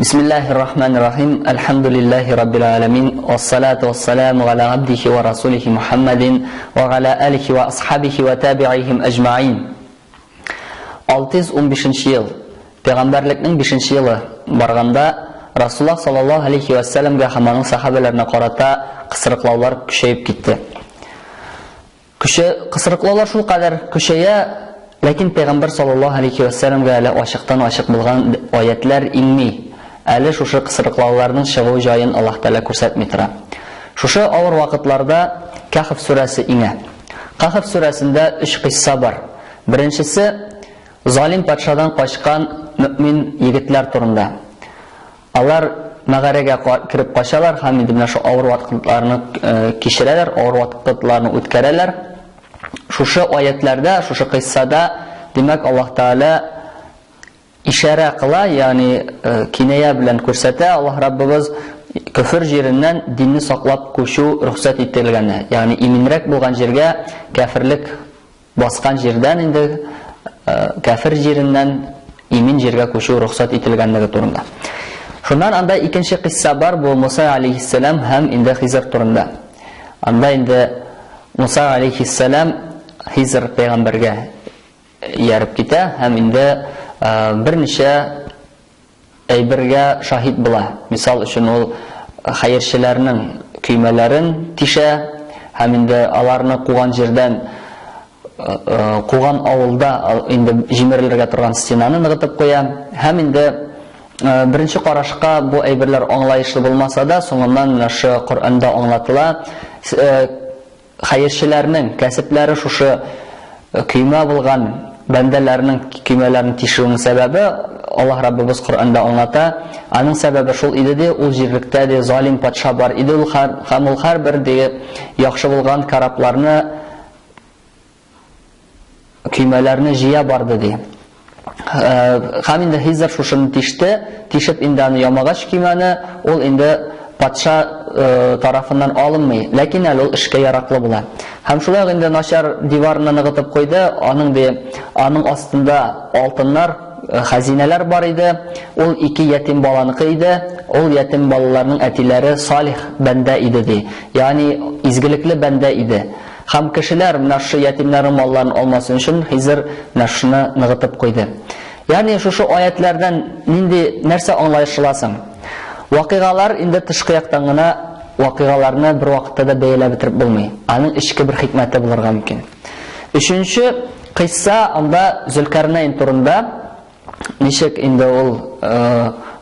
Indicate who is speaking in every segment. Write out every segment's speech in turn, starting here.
Speaker 1: Бисмиллахир рахманир рахим. Әлхәмдүлилләһи раббил аламин. Вассалату вассаламу аля абдихи ва расулихи Мухаммадин ва аля алихи ва асхабихи ва табиихим әҗмаин. 615 ел, пәйгамбәрлекнең 5 елы барганда Расуллаһ саллаллаһу алейхи ва сәлләмгә һәм аның сахабәләренә карата кысрыклаулар көчәеп китте. Көче, кысрыклаулар шул кадәр көчәя, ләкин пәйгамбәр саллаллаһу алейхи ва сәлләмгә әле ачыктан-ачык булган аятлар иңми. Әле шушы кысрыклауларның чыгу җаен Аллаһ Тәгалә күрсәтми тора. Шушы авыр вакытларда Кәһф сүрәсе иңә. Кәһф сүрәсендә өч кыйсса бар. Беренчесе залим патшадан качкан мөэмин егетләр турында. Алар мәгарәгә кереп качалар һәм инде менә шул авыр вакытларны кичерәләр, авыр вакытларны үткәрәләр. Шушы аятләрдә, шушы кыйссада, димәк, Аллаһ Тәгалә ишарә кыла, ягъни киная белән күрсәтә, Аллаһ Раббыбыз көфер җиреннән динне саклап күчү рөхсәт ителгәне, ягъни иминрәк булган җиргә кәферлек баскан җирдән инде кәфер җиреннән имин җиргә күчү рөхсәт ителгәнлеге турында. Шуннан анда икенче кыйсса бар, бу Муса алейхиссәлам һәм инде Хизр турында. Анда инде Муса алейхиссәлам Хизр пәйгамбәргә ияреп китә һәм инде берничә әйбергә шаһит була. Мисал өчен, ул хәерчеләрнең көймәләрен тишә һәм инде аларны куган җирдән куган авылда инде җимерелергә торган стенаны ныгытып куя. Һәм инде беренче карашка бу әйберләр аңлаешлы булмаса да, соңыннан менә шушы Коръәндә аңлатыла. Хәерчеләрнең кәсепләре шушы көймә булган бәндәләрнең көймәләрен тишүенең сәбәбе, Аллаһ Раббыбыз Коръәндә аңлата, аның сәбәбе шул иде ди, ул җирлектә ди залим патша бар иде ул һәм ул һәрбер ди яхшы булган корабларны көймәләрне җыя барды ди. Һәм инде Хизр шушыны тиште, тишеп инде аны ямагач көймәне, ул инде патша тарафыннан алынмый, ләкин әле ул эшкә яраклы була. Һәм шулай ук инде начар диварны ныгытып куйды, аның ди, аның астында алтыннар, хәзинәләр бар иде, ул ике ятим баланыкы иде, ул ятим балаларның әтиләре салих бәндә иде ди, ягъни изгелекле бәндә иде. Һәм кешеләр менә шушы ятимнәрнең малларын алмасын өчен Хизр менә шушыны ныгытып куйды. Ягъни шушы аятьләрдән нинди нәрсә аңлашыла соң? Вакыйгалар инде тышкы яктан гына вакыйгаларны бер вакытта да бәяләп бетереп булмый. Аның эчке бер хикмәте булырга мөмкин. Өченче кыйсса анда Зөлкәрнәйн турында. Ничек инде ул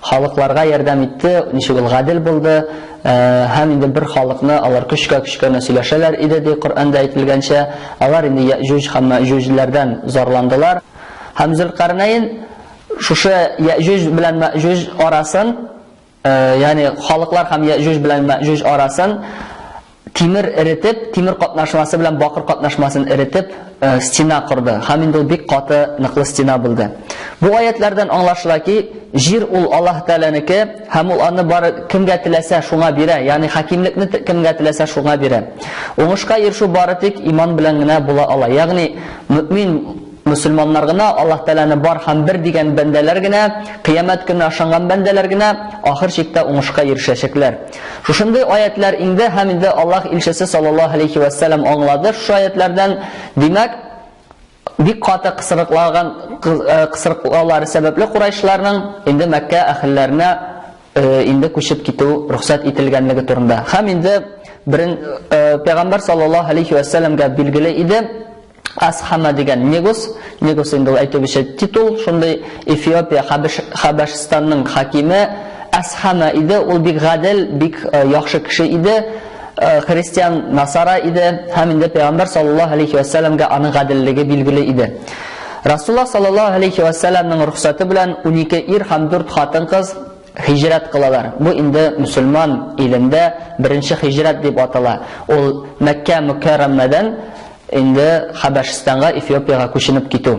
Speaker 1: халыкларга ярдәм итте, ничек ул гадел булды, һәм инде бер халыкны алар көчкә-көчкә генә сөйләшәләр иде, ди Коръәндә әйтелгәнчә, алар инде Яэҗүҗ һәм Мәэҗүҗләрдән зарландылар. Һәм Зөлкарнәйн шушы Яэҗүҗ белән Мәэҗүҗ арасын, ягъни халыклар һәм Яэҗүҗ белән Мәэҗүҗ арасын тимер эретеп, тимер катнашмасы белән бакыр катнашмасын эретеп, стена корды. Һәм инде ул бик каты, ныклы стена булды. Бу аятлардан аңлашыла ки, җир ул Аллаһ Тәгаләнеке һәм ул аны бары кемгә теләсә шуңа бирә, ягъни хакимлекне кемгә теләсә шуңа бирә. Уңышка ирешү бары тик иман белән генә була ала. Ягъни мөмин Мөселманнар гына, Аллаһ Тәгаләне бар һәм бер дигән бәндәләр генә, кыямәт көненә ышанган бәндәләр генә ахыр чиктә уңышка ирешәчәкләр. Шушындый аятьләр иңде һәм инде Аллаһ илчесе саллаллаһу алейхи вә сәлләм аңлады шушы аятьләрдән, димәк, бик каты кысрыклаган кысрыклаулары сәбәпле курайшларның инде Мәккә әһелләренә инде күчеп китү рөхсәт ителгәнлеге турында. Һәм инде берен пәйгамбәр саллаллаһу алейхи вә сәлләмгә билгеле иде, Асхама дигән Негус, Негус инде ул әйтүебезчә титул, шундый Эфиопия Хәбәшстанның хакиме Асхама иде, ул бик гадел, бик яхшы кеше иде, христиан насара иде һәм инде пәйгамбәр саллаллаһу алейхи вә сәлләмгә аның гаделлеге билгеле иде. Расуллаһ саллаллаһу алейхи вә сәлләмнең рөхсәте белән 12 ир һәм 4 хатын-кыз һиҗрәт кылалар. Бу инде мөселман илендә беренче һиҗрәт дип атала. Ул Мәккә мөкәррәмәдән инде Хәбәшстанга, Эфиопиягә күченеп китү.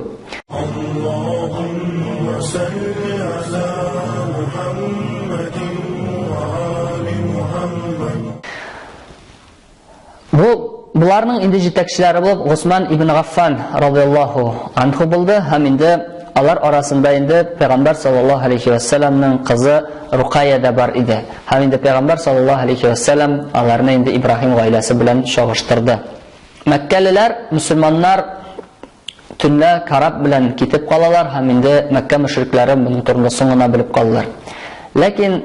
Speaker 1: Бу боларның инде җитәкчеләре булып Госман ибн Гаффан радиаллаһу анху булды һәм инде. Алар арасында инде Пәйгамбәр саллаллаһу алейхи ва сәлламның кызы Рукая да бар иде. Һәм инде Пәйгамбәр саллаллаһу алейхи ва сәллам аларны инде Ибраһим гаиләсе белән чагыштырды. Мәккәлеләр, мөселманнар төнлә кораб белән китеп калалар һәм инде Мәккә мөшрикләре моның турында соң гына белеп калалар. Ләкин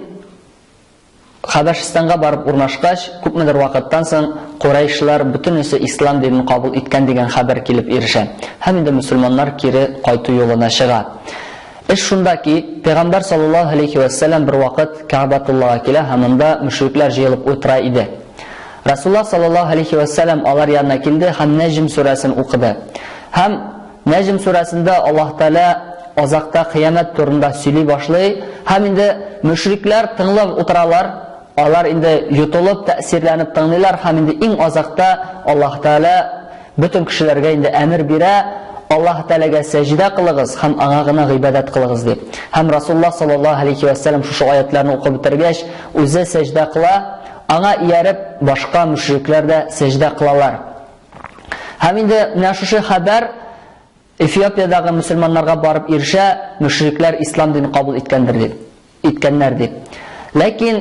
Speaker 1: Хәбәшстанга барып урнашкач, күпмедер вакыттан соң Курайшлар бөтенесе ислам динен кабул иткән дигән хәбәр килеп ирешә. Һәм инде мөселманнар кире кайту юлына чыга. Эш шунда ки, Пәйгамбәр саллаллаһу алейхи вә сәлләм бервакыт Кәгъбәтуллага килә һәм анда мөшрикләр җыелып утыра иде. Расуллаһ саллаллаһу алейхи вә сәлләм алар янына килде һәм Нәҗм сүрәсен укыды. Һәм Нәҗм сүрәсендә Аллаһ Тәгалә азакта кыямәт турында сөйли башлый һәм инде мөшрикләр тыңлап утыралар, алар инде йотылып, тәэсирләнеп тыңлыйлар һәм инде иң азакта Аллаһ Тәгалә бөтен кешеләргә инде әмер бирә, Аллаһ Тәгаләгә сәҗдә кылыгыз һәм аңа гына гыйбадәт кылыгыз дип. Һәм Расулуллаһ саллаллаһу алейхи вә сәлләм шушы аятларны укып бетергәч, үзе сәҗдә кыла, аңа ияреп башка мөшрикләр дә сәҗдә кылалар. Һәм инде менә шушы хәбәр Эфиопиядәге мөселманнарга барып ирешә, мөшрикләр ислам динен кабул иткәндер дип, иткәннәр дип. Ләкин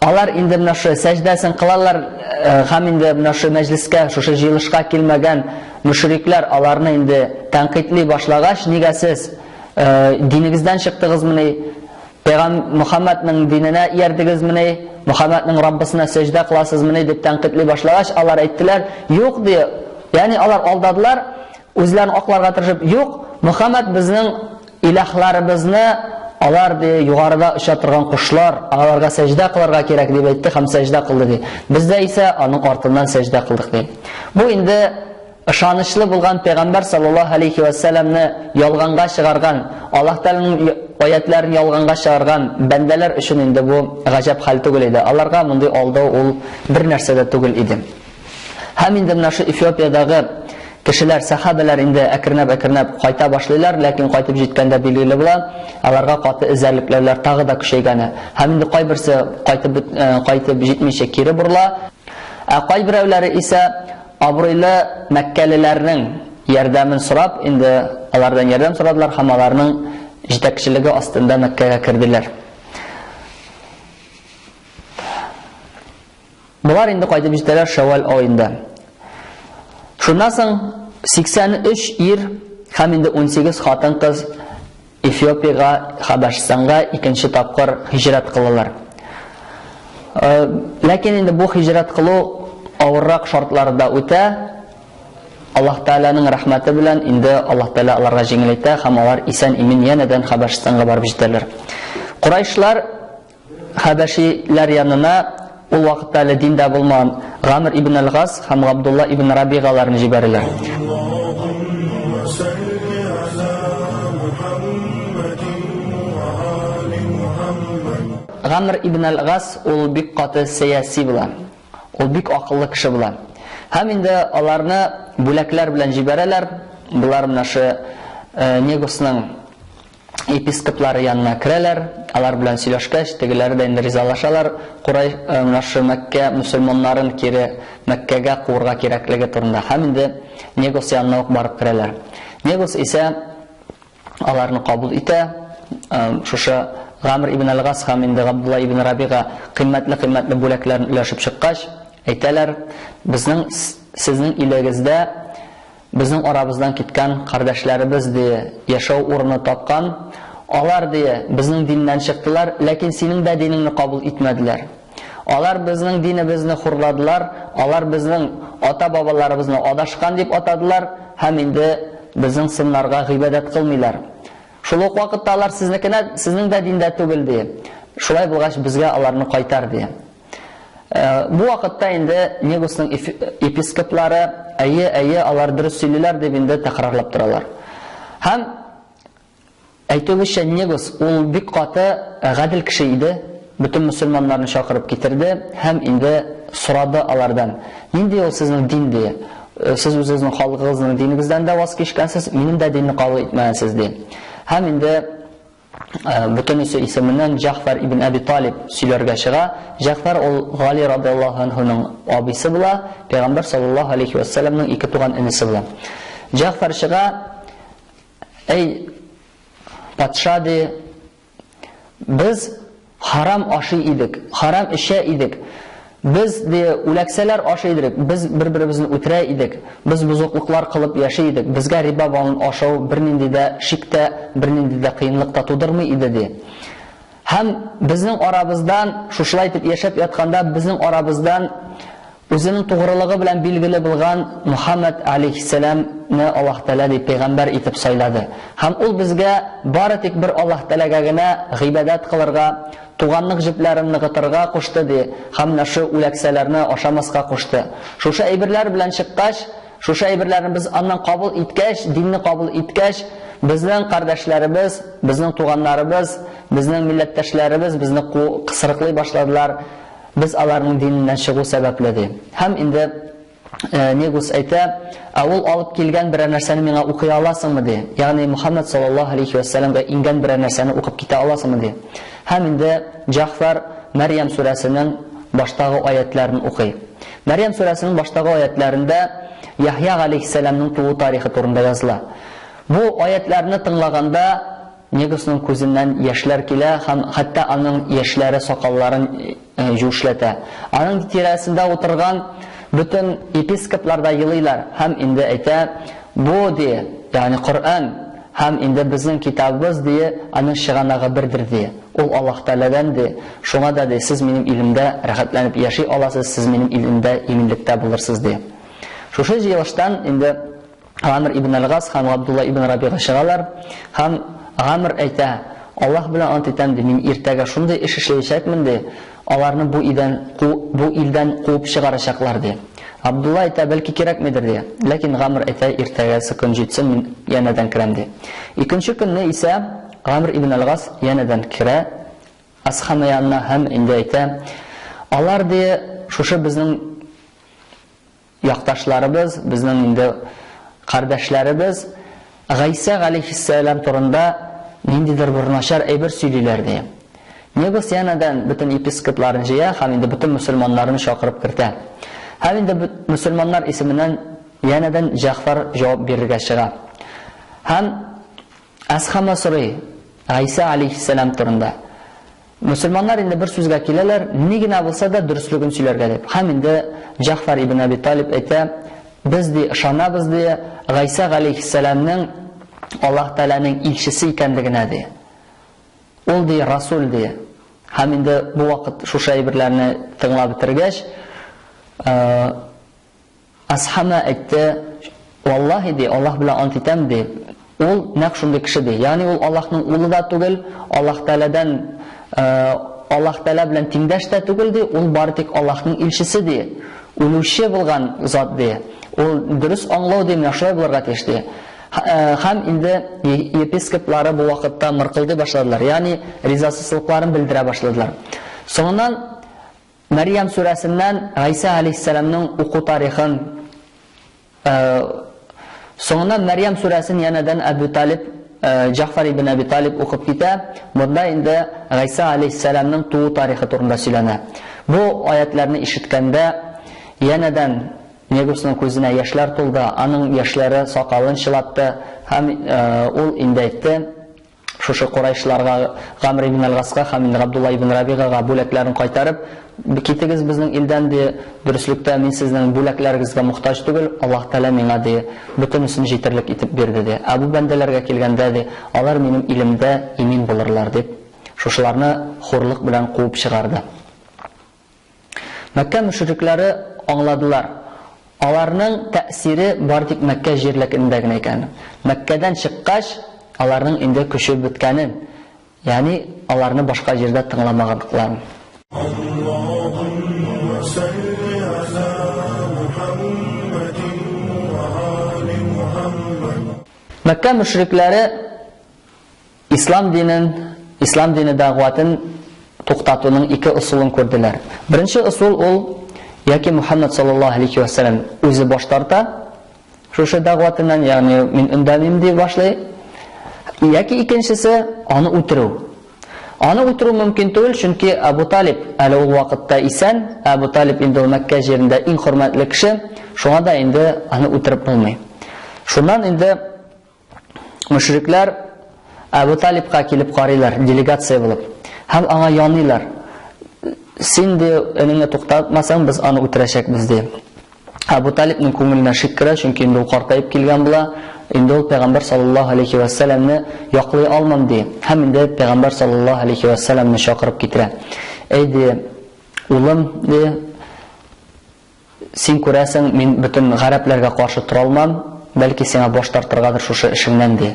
Speaker 1: алар инде менә шушы сәҗдәсен кылалар э, һәм инде менә шушы мәҗлескә, шушы җыелышка килмәгән мөшрикләр аларны инде тәнкыйтьли башлагач, нигә сез э, динегездән чыктыгызмыни? Пәйгам Мөхәммәднең диненә иярдегезмени? Мөхәммәднең Раббысына сәҗдә кыласызмыни? дип тәнкыйтьли башлагач, алар әйттеләр, Юк, ди. Ягъни алар алдадылар, үзләрен акларга тырышып, Юк, Мөхәммәд безнең илаһларыбызны алар ди югарыда оча торган кошлар, аларга сәҗдә кылырга кирәк дип әйтте һәм сәҗдә кылды ди. Без дә исә аның артыннан сәҗдә кылдык ди. Бу инде Ышанычлы булган пәйгамбәр саллаллаһу алейхи вә сәлләмне ялганга чыгарган, Аллаһ Тәгаләнең аятләрен ялганга чыгарган бәндәләр өчен инде бу гаҗәп хәл түгел иде. Аларга мондый алдау ул бер нәрсә дә түгел иде. Һәм инде менә шу Эфиопиядәге кешеләр, сәхабәләр инде әкренләп-әкренләп кайта башлыйлар, ләкин кайтып җиткәндә билгеле була, аларга каты эзәрлекләүләр тагы да көчәйгәне. Һәм инде кайберсе кайтып кайтып җитмичә кире борыла. Ә кайберәүләре исә Абруйлы мәккәлеләрнең ярдәмен сорап, инде алардан ярдәм сорадылар һәм аларның җитәкчелеге астында Мәккәгә керделәр. Болар инде кайтып җитәләр Шәвәл аенда. Шуннан соң 83 ир һәм инде 18 хатын-кыз Эфиопиягә, Хәбәшстанга икенче тапкыр һиҗрәт кылалар. Ләкин инде бу һиҗрәт кылу авыррак шартларда үтә. Аллаһ Тәгаләнең рәхмәте белән инде Аллаһ Тәгалә аларга җиңеләйтә һәм алар исән-имин янәдән Хәбәшстанга барып җитәләр. Курайшлар Хәбәшиләр янына ул вакытта әле диндә булмаган Гамр ибн әл-Гас һәм Габдулла ибн Рабигаларны җибәрәләр. Гамр ибн әл-Гас ул бик каты сәяси була. Ул бик акыллы кеше була. Һәм инде аларны бүләкләр белән җибәрәләр. Болар менә шы Негусның епископлары янына керәләр, алар белән сөйләшкәч, тегеләре дә инде ризалашалар, Курай, менә шушы Мәккә мөселманнарын кире Мәккәгә куырга кирәклеге турында. Һәм инде Негус янына ук барып керәләр. Негус исә аларны кабул итә, шушы Гамр ибн әл-Гас һәм инде Габдулла ибн Рабига кыйммәтле-кыйммәтле бүләкләрен өләшеп чыккач, әйтәләр, безнең сезнең илегездә Безнең арабыздан киткән кардәшләребез, ди, яшәү урыны тапкан. Алар, ди, безнең диннән чыктылар, ләкин синең дә динеңне кабул итмәделәр. Алар безнең динебезне хурладылар, алар безнең ата-бабаларыбызны адашкан дип атадылар һәм инде безнең сыннарга гыйбадәт кылмыйлар. Шул ук вакытта алар сезнекенә, сезнең дә диндә түгел, ди. Шулай булгач, безгә аларны кайтар, ди. Бу вакытта инде Негусның епископлары, әйе, әйе, алар дөрес сөйлиләр дип инде тәкрарлап торалар. Һәм әйтүебезчә, Негус ул бик каты гадел кеше иде, бөтен мөселманнарны чакырып китерде һәм инде сорады алардан, нинди ул сезнең дин, ди. Сез үзегезнең халкыгызның динегездән дә ваз кичкәнсез, минем дә динне кабул итмәгәнсез, ди. Һәм инде Бөтенесе исеменнән Җәгъфәр ибн Әби Талиб сөйләргә чыга. Җәгъфәр ул Гали радыяллаһу анһуның абыйсы була, Пәйгамбәр саллаллаһу алейхи вә сәлләмнең ике туган энесе була. Җәгъфәр чыга, Әй, патша, ди, без харам ашый идек, харам эчә идек. Без, ди, үләксәләр ашый идек, без бер-беребезне үтерә идек, без бозыклыклар кылып яши идек. Безгә риба балын ашау бернинди дә шик тә, бернинди дә кыенлык та тудырмый иде, ди. Һәм безнең арабыздан, шушылай итеп яшәп ятканда, безнең арабыздан үзенең тугрылыгы белән билгеле булган Мухаммад алейһиссәламне Аллаһ Тәгалә, ди, пәйгамбәр итеп сайлады. Һәм ул безгә бары тик бер Аллаһ Тәгаләгә генә гыйбадәт кылырга, туганлык җепләрен ныгытырга кушты, ди, һәм менә шу үләксәләрне ашамаска кушты. Шушы әйберләр белән чыккач, шушы әйберләрне без аннан кабул иткәч, динне кабул иткәч, безнең кардәшләребез, безнең туганнарыбыз, безнең милләттәшләребез безне кысрыклый башладылар, без аларның диненнән чыгу сәбәпле, ди. Һәм инде Негус әйтә, ә ул алып килгән берәр нәрсәне миңа укый аласыңмы, ди. Ягъни Мухаммад саллаллаһу алейхи вә сәлләмгә иңгән берәр нәрсәне укып китә аласыңмы, ди. Һәм инде Җәгъфәр Мәрьям сүрәсенең баштагы аятларын укый. Мәрьям сүрәсенең баштагы аятларында Яхья галәйһиссәламның туу тарихы турында языла. Бу аятларны тыңлаганда Негусның күзеннән яшьләр килә һәм хәтта аның яшьләре сакалларын җүшләтә. Аның тирәсендә утырган бөтен епископлар да елыйлар һәм инде әйтә, бу, ди, ягъни Коръән һәм инде безнең китабыбыз, ди, аның чыганагы бердер, ди. Ул Аллаһ Тәгаләдән, ди. Шуңа да, ди, сез минем илемдә рәхәтләнеп яши аласыз, сез минем илемдә иминлектә булырсыз, ди. Шушы җыелыштан инде Гамр ибн әл-Гас һәм Габдулла ибн Рабига чыгалар һәм Гамр әйтә, Аллаһ белән ант итәм, ди, мин иртәгә шундый эш эшләячәкмен, ди, аларны бу идән, бу илдән куып чыгарачаклар, ди. Габдулла әйтә, бәлки кирәкмидер, ди. Ләкин Гамр әйтә, иртәгәсе көн җитсен, мин янәдән керәм, ди. Икенче көнне исә Гамр ибн әл-Гас янәдән керә Асхама янына һәм инде әйтә, алар, ди, шушы безнең Якташларыбыз, безнең инде кардәшләребез Гайсә галәйһиссәлам турында ниндидер бер начар әйбер сөйлиләр, ди. Негус янәдән бөтен епископларын җыя һәм инде бөтен мөселманнарны чакырып кертә. Һәм инде мөселманнар исеменнән янәдән Җәгъфәр җавап бирергә чыга. Һәм Әсхама сорый Гайсә алейһиссәлам турында. Мөселманнар инде бер сүзгә киләләр, ни генә булса да дөреслеген сөйләргә дип. Һәм инде Җәгъфәр ибн Әби Талиб әйтә, без ди ышанабыз ди Гайсә галәйһиссәламнең Аллаһ Тәгаләнең илчесе икәнлегенә ди. Ул ди расул ди. Һәм инде бу вакыт шушы әйберләрне тыңлап бетергәч, Асхама әйтте, Валлаһи, ди, Аллаһ белән ант итәм, ди, ул нәкъ шундый кеше, ди. Ягъни ул Аллаһның улы да түгел, Аллаһ Тәгаләдән, Аллаһ Тәгалә белән тиңдәш тә түгел, ди, ул бары тик Аллаһның илчесе, ди. Үлүче булган зат, ди. Ул дөрес аңлау, ди, менә шулай булырга тиеш, ди. Һәм инде епископлары бу вакытта мыркылдый башладылар, ягъни ризасызлыкларын белдерә башладылар. Соңыннан Мәрьям сүрәсеннән Гайсә алейһиссәламның уку тарихын, соңыннан Мәрьям сүрәсен янәдән Әбү Талиб, Җәгъфәр ибн Әби Талиб укып китә. Монда инде Гайсә алейһиссәламның туу тарихы турында сөйләнә. Бу аятләрне ишеткәндә янәдән Негусның күзенә яшьләр тулды, аның яшьләре сакалын чылатты һәм ул инде әйтте, Шушы Курайшларга, Гамр ибн әл-Гаска һәм инде Габдулла ибн Рабигага бүләкләрен кайтарып, Китегез безнең илдән, ди, дөреслектә мин сезнең бүләкләрегезгә мохтаҗ түгел, Аллаһ Тәгалә миңа, ди, бөтенесен җитерлек итеп бирде, ди. Ә бу бәндәләргә килгәндә, ди, алар минем илемдә имин булырлар, дип, шушыларны хурлык белән куып чыгарды. Мәккә мөшрикләре аңладылар, аларның тәэсире бары тик Мәккә җирлегендә генә икәнен. Мәккәдән чыккач, аларның инде көче беткәнен, ягъни аларны башка җирдә тыңламаганлыкларын. Мәккә мөшрикләре Ислам динен, ислам дине дәгъватын туктатуның ике ысулын күрделәр. Беренче ысул ул яки Мухаммад саллаллаһу алейхи ва сәлләм үзе баш тарта шушы дәгъватыннан, ягъни мин өндәмим ди башлый. Яки икенчесе аны үтерү. Аны үтерү мөмкин түгел, чөнки Абу Талиб әле ул вакытта исән, Абу Талиб инде ул Мәккә җирендә иң хөрмәтле кеше, шуңа да инде аны үтереп булмый. Шуннан инде. Мөшрикләр Әбу Талибка килеп карыйлар, делегация булып. Һәм аңа яныйлар. Син ди, энеңне туктатмасаң, без аны үтерәчәкбез ди. Әбу Талибның күңеленә шик керә, чөнки инде ул картаеп килгән була. Инде ул пәйгамбәр саллаллаһу алейхи ва сәлламне яклый алмам ди. Һәм инде пәйгамбәр саллаллаһу алейхи ва сәлламне чакырып китерә. Әй ди, улым ди, Син күрәсең, мин бөтен гарәпләргә каршы тора алмам, бәлки сиңа баш тартыргадыр шушы эшеңнән, ди.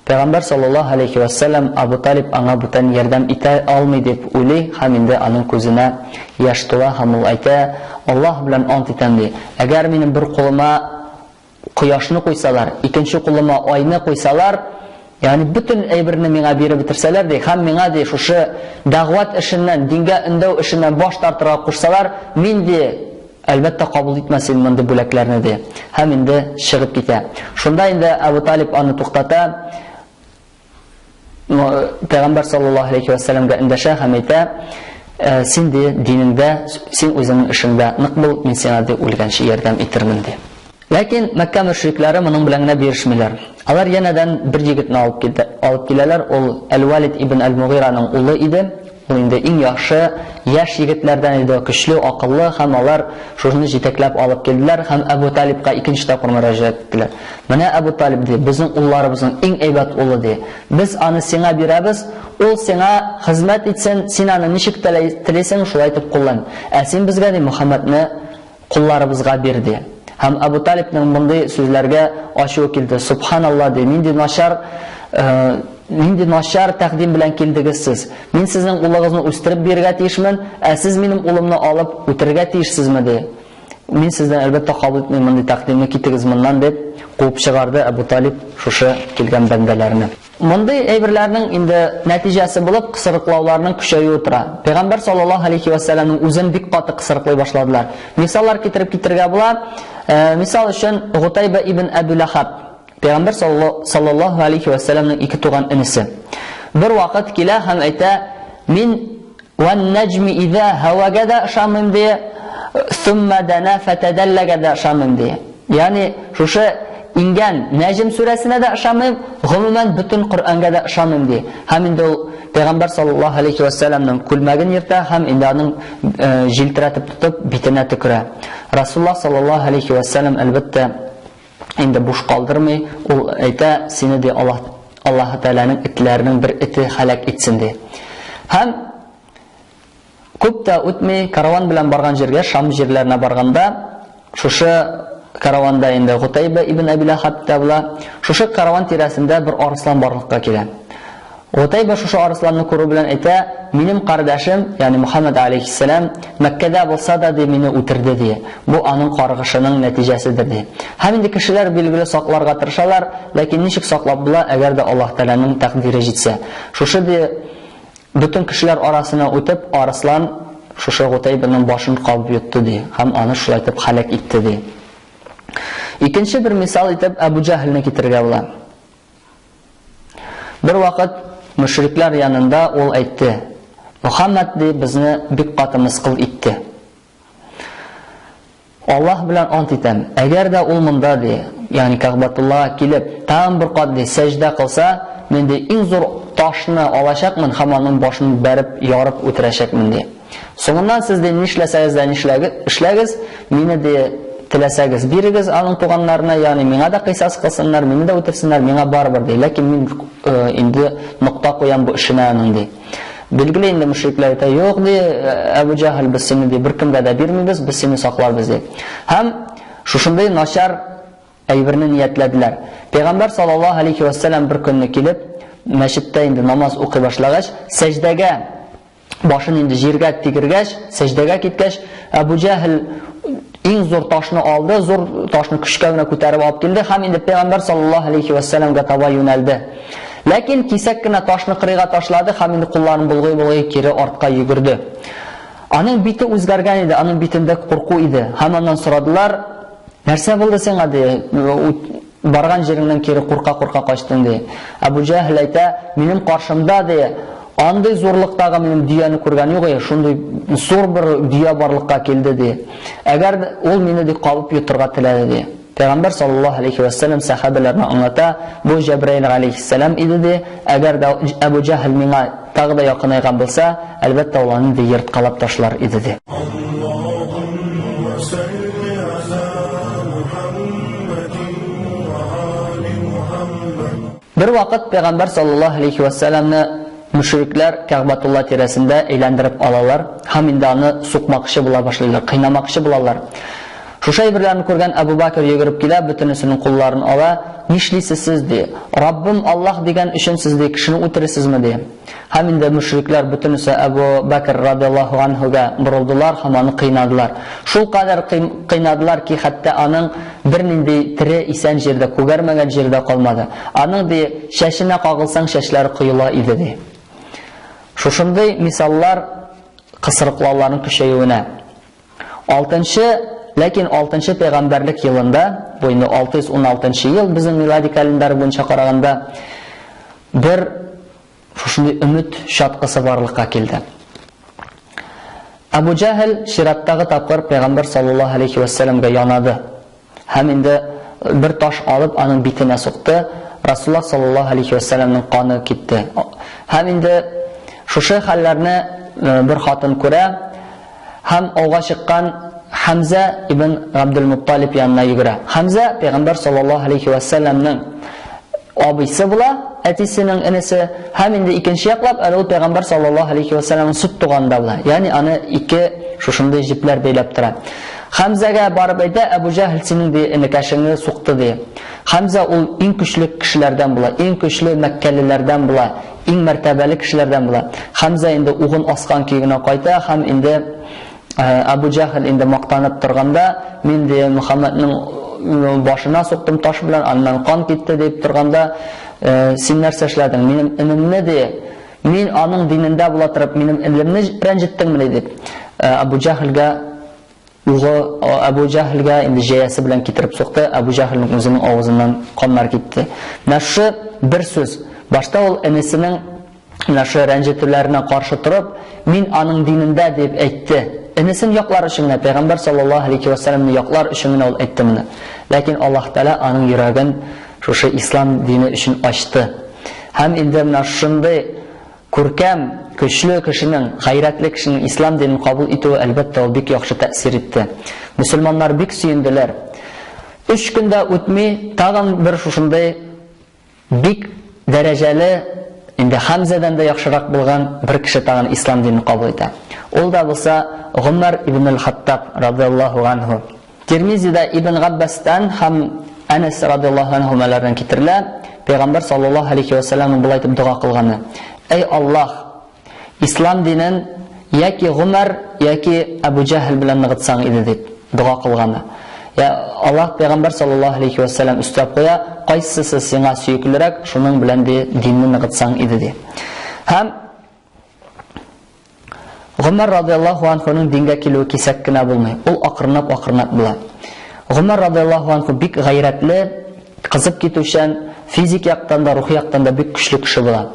Speaker 1: Пәйгамбәр саллаллаһу галәйһи вә сәлләм Абу Талиб аңа бүтән ярдәм итә алмый дип уйлый һәм инде аның күзенә яшь тула һәм ул әйтә, Аллаһ белән ант итәм, ди, әгәр минем бер кулыма кояшны куйсалар, икенче кулыма айны куйсалар, ягъни бөтен әйберне миңа биреп бетерсәләр, ди, һәм миңа, ди, шушы дәгъват эшеннән, дингә өндәү эшеннән баш тартырга кушсалар, мин, ди, әлбәттә, кабул итмәс идем мондый бүләкләрне, ди. Һәм инде чыгып китә. Шунда инде Әбу Талиб аны туктата, Пәйгамбәр саллаллаһу алейхи ва сәлләмгә эндәшә һәм әйтә, «Э, син ди динеңдә, син үзеңнең эшеңдә нык бул, мин сиңа ди үлгәнче ярдәм итермен ди. Ләкин Мәккә мөшрикләре моның белән генә бирешмиләр. Алар янәдән бер егетне алып килде, алып киләләр. Ул Әл-Валид ибн Әл-Мугираның улы иде. Ул инде иң яхшы яшь егетләрдән иде, көчле, акыллы һәм алар шушыны җитәкләп алып килделәр һәм Әбу Талибка икенче тапкыр мөрәҗәгать иттеләр. Менә Әбу Талиб ди, безнең улларыбызның иң әйбәт улы ди. Без аны сиңа бирәбез, ул сиңа хезмәт итсен, син аны ничек телисең, шулай итеп куллан. Ә син безгә ди Мөхәммәдне кулларыбызга бир ди. Һәм Әбу Талибның мондый сүзләргә ачуы килде. Субханалла ди, нинди начар э, нинди начар тәкъдим белән килдегез сез. Мин сезнең улыгызны үстереп бирергә тиешмен, ә сез минем улымны алып үтерергә тиешсезме ди. Мин сездән әлбәттә кабул итмим мондый тәкъдимне, китегез моннан дип куып чыгарды Әбу Талиб шушы килгән бәндәләрне. Мондый әйберләрнең инде нәтиҗәсе булып кысрыклауларның көчәюе тора. Пәйгамбәр саллаллаһу алейхи ва сәлламның үзен бик каты кысрыклый башладылар. Мисаллар китереп китергә була. Э, мисал өчен Гутайба ибн Әбу Лахаб, Пәйгамбәр саллаллаһу алейхи ва сәлламның ике туган энесе. Бер вакыт килә һәм әйтә: "Мин Вән нәҗми изә һәвәгә дә ышанмыйм ди, сумма дана фәтәдәлләгә дә ышанмыйм ди. Ягъни шушы иңгән Нәҗм сүрәсенә дә ышанмыйм, гомумән бөтен Коръәнгә дә ышанмыйм ди. Һәм инде ул Пәйгамбәр саллаллаһу алейхи ва сәлламның күлмәген ертә һәм инде аның э, җилтерәтеп тотып битенә төкерә. Расуллаһ саллаллаһу алейхи ва сәллам әлбәттә инде буш калдырмый, ул әйтә, сине ди Аллаһ Аллаһы Тәгаләнең этләренең бер эте һәлак итсен ди. Һәм күп тә үтми, караван белән барган җиргә, Шам җирләренә барганда, шушы караванда инде Гутайба ибн Әби Ләхаб та була. Шушы караван тирәсендә бер арыслан барлыкка килә. Гутайба шушы арысланны күрү белән әйтә, минем кардәшем, ягъни Мухаммад алейхиссәлам, Мәккәдә булса да ди, мине үтерде ди. Бу аның каргышының нәтиҗәседер ди. Һәм инде кешеләр билгеле сакларга тырышалар, ләкин ничек саклап була, әгәр дә Аллаһ Тәгаләнең тәкъдире җитсә. Шушы ди бөтен кешеләр арасына үтеп, арыслан шушы Гутайбаның башын кабып йотты ди һәм аны шулай итеп һәлак итте ди. Икенче бер мисал итеп Әбу Җәһелне китерергә була. Бер вакыт мөшрикләр янында ул әйтте, Мөхәммәд ди безне бик каты мыскыл итте. Аллаһ белән ант итәм, әгәр дә ул монда ди, ягъни Кәгъбәтуллага килеп, тагын бер кат ди сәҗдә кылса, мин ди иң зур ташны алачакмын һәм аның башын бәреп ярып үтерәчәкмен ди. Соңыннан сез ди нишләсәгез дә нишләгез, мине ди теләсәгез бирегез аның туганнарына, ягъни миңа да кыйсас кылсыннар, мине дә үтерсеннәр, миңа барыбер ди. Ләкин мин э, инде нокта куям бу эшенә аның ди. Билгеле инде мөшрикләр әйтә, юк ди, Әбу Җаһл, без сине ди беркемгә дә бирмибез, без сине сакларбыз ди. Һәм шушындый начар әйберне ниятләделәр. Пәйгамбәр саллаллаһу алейхи вәссәлам бер көнне килеп, мәчеттә инде намаз укый башлагач, сәҗдәгә башын инде җиргә тигергәч, сәҗдәгә киткәч, Әбу Җәһел иң зур ташны алды, зур ташны көчкә генә күтәреп алып килде һәм инде Пәйгамбәр саллаллаһу алейхи вәссәламгә таба юнәлде. Ләкин кисәк кенә ташны кырыйга ташлады һәм инде кулларын болгый-болгый кире артка йөгерде. Аның бите үзгәргән иде, аның битендә курку иде. Һәм аннан сорадылар, нәрсә булды сиңа, ди, Барган җиреңнән кире курка-курка качтың, ди. Әбу Җәһел әйтә, минем каршымда, ди, андый зурлыктагы минем дөяне күргән юк, ие, шундый зур бер дөя барлыкка килде, ди. Әгәр ул мине, ди, кабып йотырга теләде, ди. Пәйгамбәр саллаллаһу алейхи вә сәлләм сәхабәләренә аңлата, бу Җәбраил галәйһиссәлам иде ди, әгәр дә Әбу Җәһел миңа тагы да якынайган булса, әлбәттә ул аны ди ерткалап ташлар иде ди. Бер вакыт Пәйгамбәр саллаллаһу алейхи вә сәлләмне мөшрикләр Кәгъбәтулла тирәсендә әйләндереп алалар һәм инде аны сукмакчы була башлыйлар, кыйнамакчы булалар. Шушы әйберләрне күргән Әбу Бәкер йөгереп килә, бөтенесенең кулларын ала, Нишлисез сез, ди. Раббым Аллаһ дигән өчен сез, ди, кешене үтересезме, ди. Һәм инде мөшрикләр бөтенесе Әбу Бәкер радиаллаһу анһуга борылдылар һәм аны кыйнадылар. Шулкадәр кыйнадылар ки, хәтта аның бернинди тере исән җирдә, күгәрмәгән җирдә калмады. Аның, ди, чәченә кагылсаң, чәчләре коела иде, ди. Шушындый мисаллар кысрыклауларның көчәюенә. Алтынчы, ләкин алтынчы пәйгамбәрлек елында, бу инде 616 нчы ел безнең милади календарь буенча караганда, бер шушындый өмет чаткысы барлыкка килде. Әбу Җәһел чираттагы тапкыр пәйгамбәр саллаллаһу алейхи вәссәламгә янады. Һәм инде бер таш алып аның битенә сукты. Расуллаһ саллаллаһу алейхи вәссәламнең каны китте. Һәм инде шушы хәлләрне бер хатын күрә һәм ауга чыккан Хәмзә ибн Габдул-Мутталиб янына йөгерә. Хәмзә пәйгамбәр саллаллаһу алейхи вәссәламнең абыйсы була, әтисенең энесе, һәм инде икенче яклап әле ул пәйгамбәр саллаллаһу алейхи вәссәламнең сөт туганы да була. Ягъни аны ике шушындый җепләр бәйләп тора. Хәмзәгә барып әйтә, Әбу Җәһел синең ди энекәшеңне сукты ди. Хәмзә ул иң көчле кешеләрдән була, иң көчле мәккәлеләрдән була, иң мәртәбәле кешеләрдән була. Хәмзә инде угын аскан көе генә кайта һәм инде Әбу Җәһел инде мактанып торганда, мин ди Мөхәммәднең башына суктым таш белән, аннан кан китте дип торганда, син нәрсә эшләдең? Минем энемне ди, мин аның динендә була торып, минем энемне рәнҗеттеңмени дип, Әбу Җәһелгә Угы Әбу Җәһелгә инде җәясе белән китереп сукты, Әбу Җәһелнең үзенең авызыннан каннар китте. Менә шушы бер сүз. Башта ул энесенең менә шушы рәнҗетүләренә каршы торып, мин аның динендә дип әйтте. Энесен яклар өчен генә, Пәйгамбәр саллаллаһу алейхи ва сәлламне яклар өчен генә ул әйтте моны. Ләкин Аллаһ Тәгалә аның йөрәген шушы ислам дине өчен ачты. Һәм инде менә шундый Күркәм, көчле кешенең, гайрәтле кешенең ислам динен кабул итүе, әлбәттә, ул бик яхшы тәэсир итте. Мөселманнар бик сөенделәр. Өч көн дә үтми, тагын бер шушындый бик дәрәҗәле, инде Хәмзәдән дә яхшырак булган бер кеше тагын ислам динен кабул итә. Ул да булса Гомәр ибн әл-Хаттаб радияллаһу анһу. Тирмизида Ибн Габбастан һәм Әнәс радияллаһу анһумалардан китерелә, Пәйгамбәр саллаллаһу алейхи ва сәлләмнең болай дип дога кылганы: Әй Аллаһ, ислам динен яки Гомәр, яки Әбу Җәһел белән ныгытсаң иде дип дога кылганы. Я Аллаһ, Пәйгамбәр саллаллаһу алейхи ва сәлләм өстәп куя, кайсысы сиңа сөеклерәк, шуның белән ди динне ныгытсаң иде ди. Һәм Гомәр радияллаһу анһуның дингә килүе кисәк кенә булмый. Ул акрынлап-акрынлап була. Гомәр радияллаһу анһу бик гайрәтле, кызып китүчән, физик яктан да, рухи яктан да бик көчле кеше була.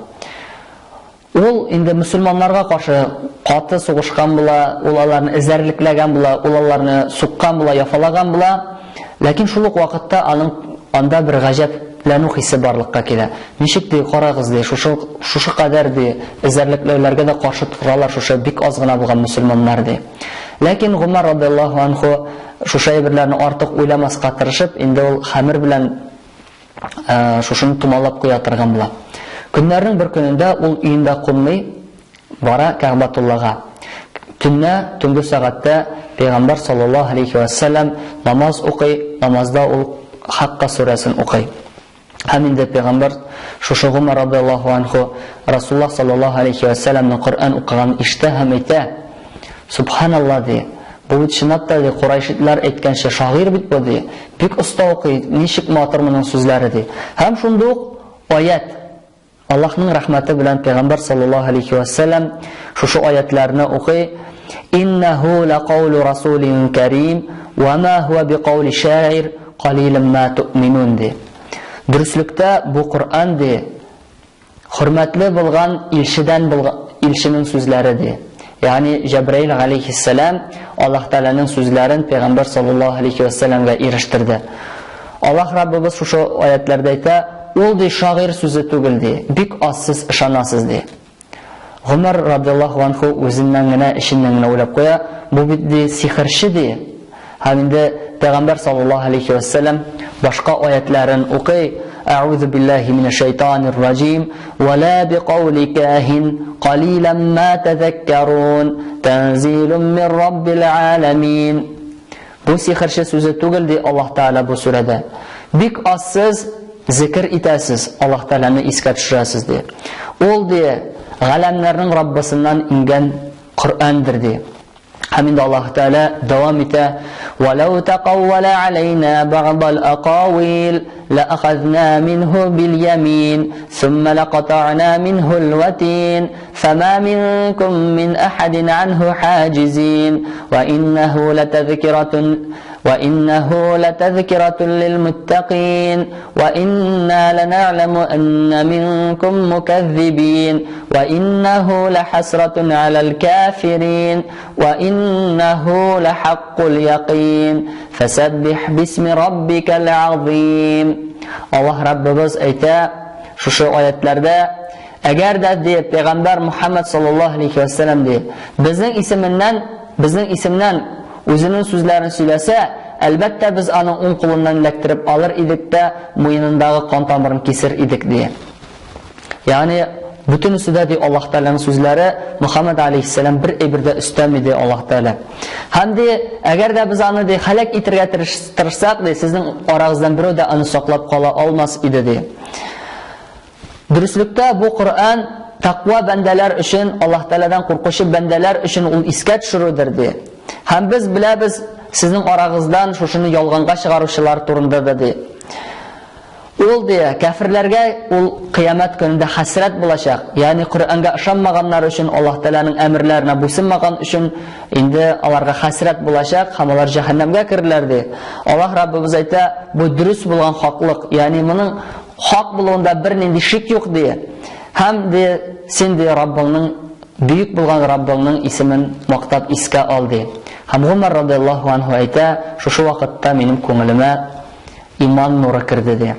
Speaker 1: Ул инде мөселманнарга каршы каты сугышкан була, ул аларны эзәрлекләгән була, ул аларны суккан була, яфалаган була. Ләкин шул ук вакытта аның анда бер гаҗәпләнү хисе барлыкка килә. Ничек, ди, карагыз, ди, шушы, шушы кадәр, ди, эзәрлекләүләргә дә каршы торалар шушы бик аз гына булган мөселманнар, ди. Ләкин Гомәр радияллаһу анху шушы әйберләрне артык уйламаска тырышып, инде ул хәмер белән шушыны томалап куя торган була. Көннәрнең бер көнендә ул өендә кунмый, бара Кәгъбәтуллага. Төнлә, төнге сәгатьтә Пәйгамбәр саллаллаһу алейхи ва сәлләм намаз укый, намазда ул Хакка сүрәсен укый. Һәм инде Пәйгамбәр шушы Гомәр радияллаһу анху Расуллаһ саллаллаһу алейхи ва сәлләмнең Коръән укыганын ишетә һәм әйтә: Субханалла, ди, бу бит чынлап та, ди, курайшитлар әйткәнчә шагыйрь бит бу, ди, бик оста укый, ничек матур моның сүзләре, ди. Һәм шунда ук аять, Аллаһның рәхмәте белән Пәйгамбәр саллаллаһу алейхи ва сәлләм шушы аятларны укый: Иннәһу лакаулу расулин карим, ва ма хуа бикаули шаир, калилан ма туъминун, ди. Дөреслектә бу Коръән, ди, хөрмәтле булган илчедән булган илченең сүзләре, ди. Ягъни Җәбраил галәйһиссәлам Аллаһ Тәгаләнең сүзләрен Пәйгамбәр саллаллаһу алейхи ва сәлләмгә ирештерде. Аллаһ Раббыбыз шушы аятләрдә әйтә, ул ди шагыйрь сүзе түгел ди, бик аз сез ышанасыз ди. Гомәр радиаллаһу анху үзеннән генә, эченнән генә уйлап куя, бу бит ди сихерче ди. Һәм инде Пәйгамбәр саллаллаһу алейхи ва сәлләм башка аятларын укый, Әгъузу биллаһи минәш шайтанир раҗим, ва ла биқаули кахин, қалилан ма тазаккарун, танзилун мин раббил аламин. Бу сихерче сүзе түгел ди Аллаһ Тәгалә бу сүрәдә. Бик аз сез зикер итәсез, Аллаһ Тәгаләне искә төшерәсез ди. Ул ди галәмнәрнең Раббысыннан иңгән Коръәндер ди. Һәм инде Аллаһ Тәгалә дәвам итә: "Валау тақаввала алейна бa'дал ақавил лаахазна минху бил ямин, сумма лақатa'на минху ал-ватин, фама минкум мин ахадин анху хаҗизин, ва иннаху латазкиратун وإنه لتذكرة للمتقين وإنا لنعلم أن منكم مكذبين وإنه لحسرة على الكافرين وإنه لحق اليقين فسبح باسم ربك العظيم. Аллаһ Раббыбыз әйтә шушы аятларда, әгәр дә ди пәйгамбәр Мухаммад саллаллаһу алейхи ва саллям ди, безнең исеменнән, безнең исемнән үзенең сүзләрен сөйләсә, әлбәттә без аның уң кулыннан эләктереп алыр идек тә, муенындагы кан тамырын кисер идек ди. Ягъни бөтенесе дә ди Аллаһ Тәгаләнең сүзләре, Мухаммад алейхиссалам бер әйбер дә өстәми ди Аллаһ Тәгалә. Һәм ди, әгәр дә без аны ди һәлак итәргә тырышсак ди, сезнең арагыздан берәү дә аны саклап кала алмас иде ди. Дөреслектә бу Коръән тәкъва бәндәләр өчен, Аллаһ Тәгаләдән куркучы бәндәләр өчен ул искә төшерүдер ди. Һәм без беләбез сезнең арагыздан шушыны ялганга чыгаручылар турында да ди. Ул ди, кәферләргә ул кыямәт көнендә хәсрәт булачак. Ягъни Коръәнгә ышанмаганнар өчен, Аллаһ Тәгаләнең әмерләренә буйсынмаган өчен инде аларга хәсрәт булачак һәм алар җәһәннәмгә керерләр ди. Аллаһ Раббыбыз әйтә, бу дөрес булган хаклык, ягъни моның хак булуында бернинди шик юк ди. Һәм ди, син ди Раббыңның бөек булган Раббыңның исемен мактап искә ал ди. Һәм Гумар радиаллаһу анһу әйтә, шушы вакытта минем күңелемә иман нуры керде ди.